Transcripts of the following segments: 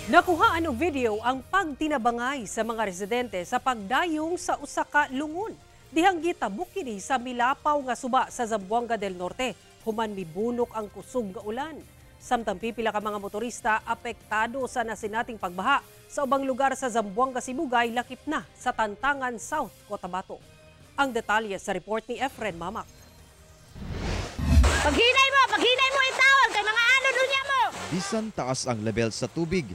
Nakuhaan og video ang pagtinabangay sa mga residente sa pagdayong sa usa ka lungon. Dihang gitabok kini sa milapaw nga suba sa Zamboanga del Norte human mibunok ang kusog nga ulan. Samtang pipila ka mga motorista apektado sa nasinating pagbaha sa ubang lugar sa Zamboanga Sibugay, lakip na sa Tantangan, South Cotabato. Ang detalye sa report ni Efren Mamak. Paghinay mo itawag kay mga ano dunya mo. Bisan taas ang level sa tubig,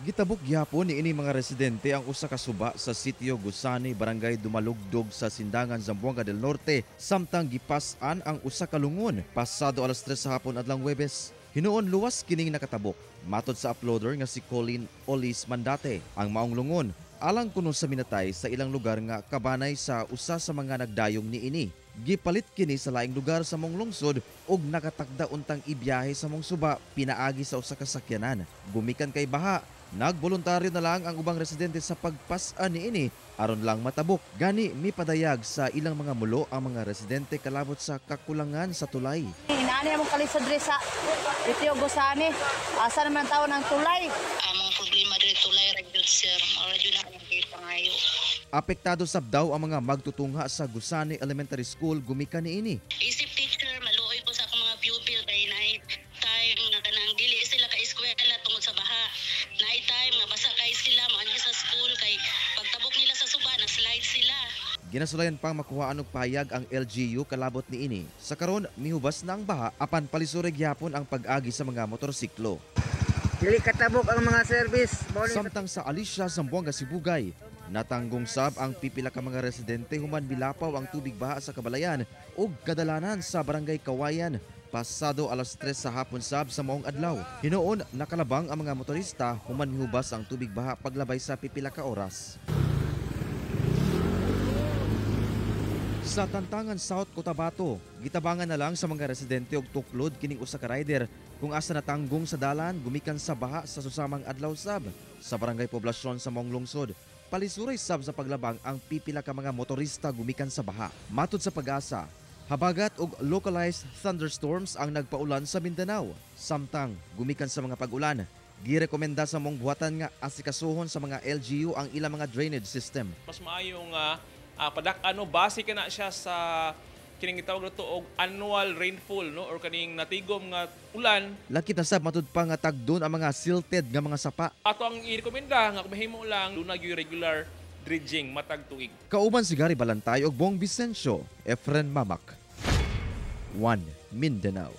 gitabok gyapon ni ini mga residente ang usa ka suba sa sitio Gusani, Barangay Dumalugdog sa Sindangan, Zamboanga del Norte, samtang gipas-an ang usa ka lungon pasado alas 3 sa hapon adlang Huwebes. Hinuon luwas kining nakatabok. Matod sa uploader nga si Colin Olis Mandate, ang maong lungon alang kuno sa minatay sa ilang lugar nga kabanay sa usa sa mga nagdayong niini. Gipalit kini sa laing lugar sa mong lungsod ug nakatakda untang ibiyahe sa mong suba pinaagi sa usa ka sakyanan. Gumikan kay baha, nagboluntaryo na lang ang ubang residente sa pagpas-an niini aron lang matabok. Gani mipadayag sa ilang mga mulo ang mga residente kalabot sa kakulangan sa tulay. Inaani among kalisod diri sa Itio Gusani. Asa naman taon ang tulay? Among problema diri tulay ra gyud, sir. Mao ra gyud na among pangayo. Apektado sab daw ang mga magtutungha sa Gusani Elementary School gumikan niini. Isip teacher, maluoy ko sa akong mga pupil kay night time nga kanang dili sila ka eskwela tungod sa baha. Night time nga basa kay sila moanhi sa school kay pagtabok nila sa suba na slide sila. Ginasulayan pang makuhaan og pahayag ang LGU kalabot niini. Sa karon mihubas na ang baha apan palisuri gyapon ang pag-agi sa mga motorsiklo. Dili katabok ang mga service. Samtang sa Alicia, Zamboanga Sibugay, natanggong sab ang pipila ka mga residente human milapaw ang tubig baha sa kabalayan ug kadalanan sa Barangay Kawayan pasado alas 3 sa hapon sab sa maong adlaw. Hinuon nakalabang ang mga motorista human mihubas ang tubig baha paglabay sa pipila ka oras. Sa Tantangan, South Cotabato, gitabangan na lang sa mga residente og tuklod kining usa ka rider kung asa natanggong sa dalan gumikan sa baha sa susamang adlaw sab sa Barangay Poblasyon sa maong lungsod. Palisuray sab sa paglabang ang pipila ka mga motorista gumikan sa baha. Matod sa Pag-asa, habagat og localized thunderstorms ang nagpaulan sa Mindanao. Samtang gumikan sa mga pag-ulan, girekomenda sa mong buhatan nga asikasuhon sa mga LGU ang ilang mga drainage system. Mas maayo nga padak-ano base ka na siya sa kining gitawag nato og annual rainfall, no, or kaning natigom nga ulan. Lakip na sab matud pa nga tagdon ang mga silted nga mga sapa. Ato ang irekomenda nga kung mahimo lang duna gyud regular dredging matag tuig. Kauban si Gary Balantay og Bong Vicencio, Efren Mamak. 1 Mindanao.